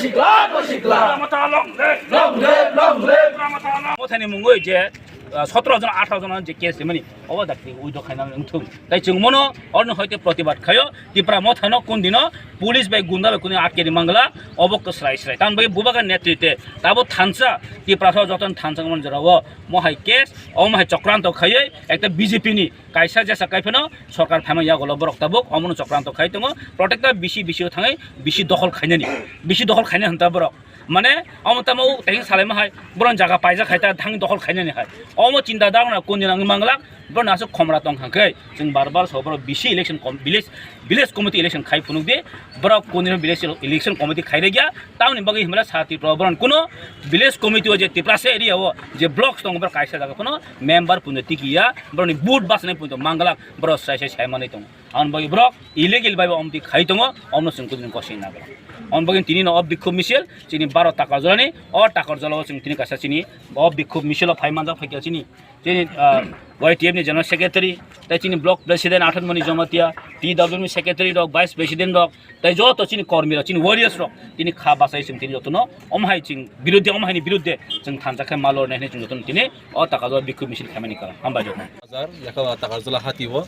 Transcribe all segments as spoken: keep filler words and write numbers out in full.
Sikla to sikla. Tipra Motha long live. Long live, long live. Tipra Motha long. Mothani mungwi je, ah, sotoro jon, atharo jon je case rimani, obo dakti withdraw khaina wngthung. Tai chwng mono orno hoite protibad khayo, Tipra Mothano kundino police bai gunda bai kundino atkeri mangla, obo kwsrai srai. Tamni bagwi Bubagra netrite tabo thansa, Tiprasa jotono thansa mon jorao mohai case, omo hai chokranto khaiwi ekta B J P ni kaisa jesa kaiphano sorkar phaima yagulo borok tabuk omono chokranto khai tongo. Protector bisi bisi o thangwi bisi dokhol khainani, bisi dokhol khaina hwnta borok. Mane omo tamo teheng salaima hai, borok jaga paijak hai ta thang dokhol khainani hai. Omo chinta dagna kundina wngwi manglak, borok aswk khomra tong kha khe, chwng bar bar so borok bisi election com-, village, village committee election khai phunuk di, borok kundina village election committee khai rwgya, tamoni bagwi himla sa Tripura borok kuno village committee o je Tiprasa area o je blocks tongo borok kaisa jaga kuno member puno tiki ya, borokni vote basnai puno manglak, borok sai sai sai manwi tongo. Aboni bagwi borok illegal bai bo omtwi khai tongo, omno chwng kudini kosi na borok. Aboni bagwi tini no o bikhub misil chini baro Takarjalani, o Takarjala o chwng tini kaisa chini o bikhub misil o phai manjak phaikha chini, chini, ah, Y T F ni general secretary, tei chini block president Athanmoni Jamatia, T W ni secretary rok, vice president rok, tei joto chini kormi rok, chini warriors rok, tini kha bachai chwng tini jotono omo hai chwng biruddhe, omo haini biruddhe chwng thansa khe ma lornai hinwi chwng jotono tini o Takarjala bikhub misil khaimani karon. Hambai. Bazar, yakha Takarjala hati o.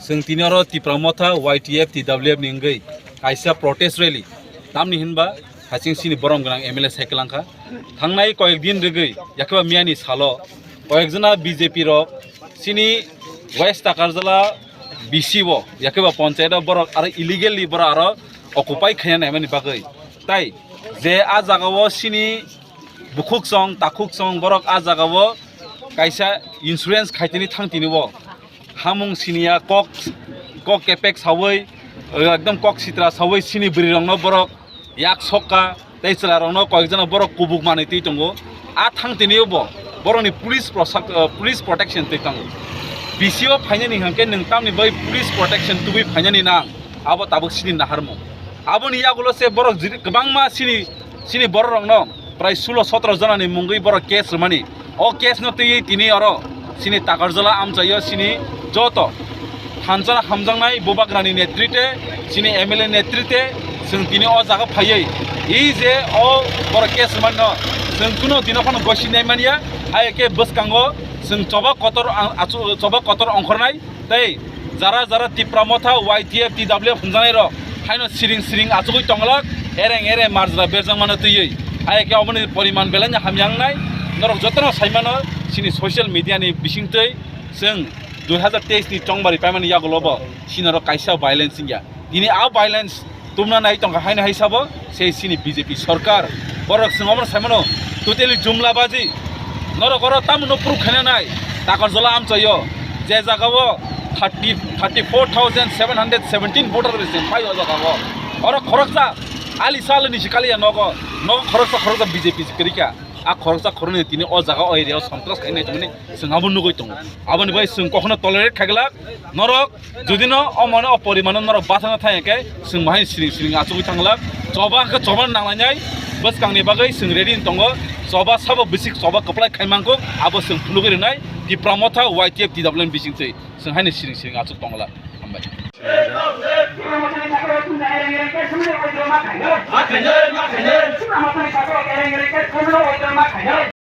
Chwng tini oro Tipra Motha, Y T F, T W F ni wngwi kaisa protest rally. Tamni hinba haching sini borom gwnang M L A cycle wngkha. Thangnai koyek din rwgwi, yakha miyani salo koyek jona B J P rok sini West Takarjala B C o, yakha panchayat o borok aro illegally borok aro occupy khaina naimani bagwi. Tai je a jaga o sini bukhuk chwng, takhuk chwng borok a jaga o kaisa insurance khaitini thang tini o. Hamung siniya kok, kok kepek sawi, ekdom kok sitra sawi sini bwrwi rokno borok yak sokka tei chwla rokno koyek jona borok kubuk manwi twi tongo. A thang tini o bo borokni police prosak-, eh, police protection twi tongo. B C o phainani hwnkhe nwng tamni bai police protection tubui phainani nang, abo tabuk sini naharmung. Aboni yagulo se borok jiri-, kwbangma sini, sini borok rokno prai sulo sotoro jona ni mungwi borok case rwmani. O case no twiwi tini oro sini Takarjala amchaio sini joto thansa hamjaknai Bubagrani netrite, sini M L A netrite, chwng tini o jaga phaiwi i je o borok case rwmani no chwng kuno dino phano gosi nai manya, hai khe bwskango chwng choba kotor ang-, achu-, choba kotor ongkhornai. Tei jara jara Tipra Motha, Y T F, T W F hwnjaknai rok haino siring siring achugwi tonglak, ereng ereng marjra berjakmano twiwi. Hai khe oboni poriman belai no hamya wngnai. Norok jotono saimano chini social media ni bisingtwi chwng dui hazar teis ni chongbari paimani yagulo bo chini norok kaisa violence wngya. Tini a violence tumna nai tongkha haino hai sabo se chini B J P sorkar. Borok chwng omono saimano totally jumla baji. Norok oro tamo no proof khaina nai. Takarjala amchaio je jaga o thirty, thirty four thousand seven hundred seventeen voter bai chwng phai o jaga o. Oro khoroksa ali sal ni sikali ya nogo. Nogo khoroksa khoroksa B J P se kwrwi kha. A khoroksa khoroknwi tini o jaga o area o sontras khainai tongmani chwng abo nugwi tongo. Aboni bai chwng kokhono tolerate khaiglak. Norok jodi no o mane o porimano norok bathang thai khe chwng bahai siring siring achugwi thanglak. Choba khe choba nanglainai bwskangni bagwi chwng ready tongo. Choba sabo bisik choba kwplai khai mangkuk abo chwng phunugwi rwnai Tipra Motha Y T F T W N bisingtwi chwng haino siring siring achuk tonglak. Hambai.